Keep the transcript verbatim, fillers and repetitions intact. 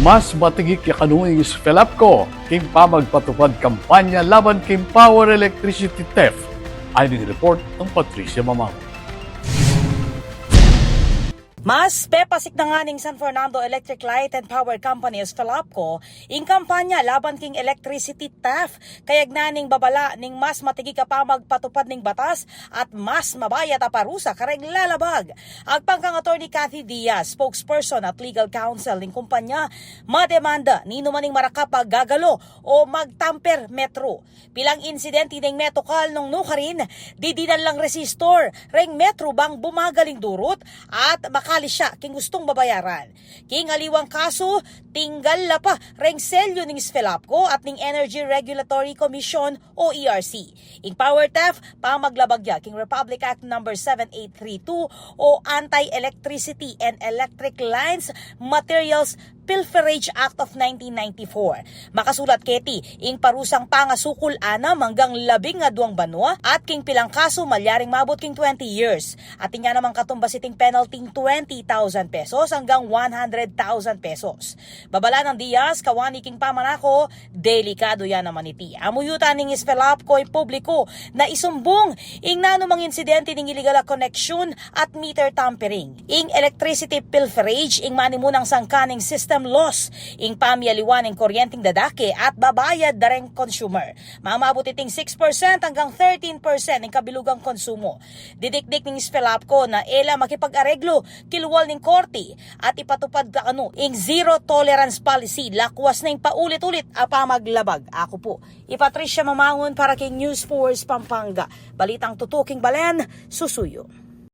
Mas matigik ya kanu ing SFELAPCO king pamagpatupad kampanya laban king power electricity theft. Ayon king report nang Patricia Mamang. Mas pepasik na ngana ning San Fernando Electric Light and Power Company o SFELAPCO ing kampanya laban king electricity theft, kayagnan ning babala ning mas matigik a pamagpatupad ning batas at mas mabayat a parusa kareng lalabag. Agpang kang Attorney Cathy Diaz, spokesperson at legal counsel ning kumpanya, mademanda ninu man ing marakap a gagalo o magtamper metro. Pilang insidente ing metukal nung nukarin, didinan lang resistor reng metro bang bumagal ing durut at makalis ya king gustung babayaran. King aliwang kasu, tinggal la pa reng selyo ning SFELAPCO at ning Energy Regulatory Commission o E R C. Ing power theft, pamaglabag ya king Republic Act number seven eight three two o Anti-Electricity and Electric Lines Materials Pilferage Act of nineteen ninety-four. Makasulat keti ing parusang pangasukul anam anggang labing aduang banua at king pilang kasu malyaring mabut king twenty years. At inya namang katumbas iting penalty twenty thousand pesos anggang one hundred thousand pesos. Babala nang Diaz, kawani king pamanako, delikadu ya naman iti. Amuyutan ning SFELAPCO ing publiku na isumbung ing nanumang insidente ning iligal a koneksyon at meter tampering. Ing electricity pilferage ing manimunang sangka ning system loss, ing pamialiwa ning kuryenteng dadake at babayad da reng consumer. Mamabut iting six percent anggang thirteen percent ing kabilugang konsumo. Didikdik ning SFELAPCO na e la makipag-areglu kilwal ning korte at ipatupad kanu ing zero tolerance policy lakwas na ing paulit-ulit a pamaglabag. Aku pu i Patricia Mamangun para king News Force Pampanga. Balitang tutuking balen, susuyu.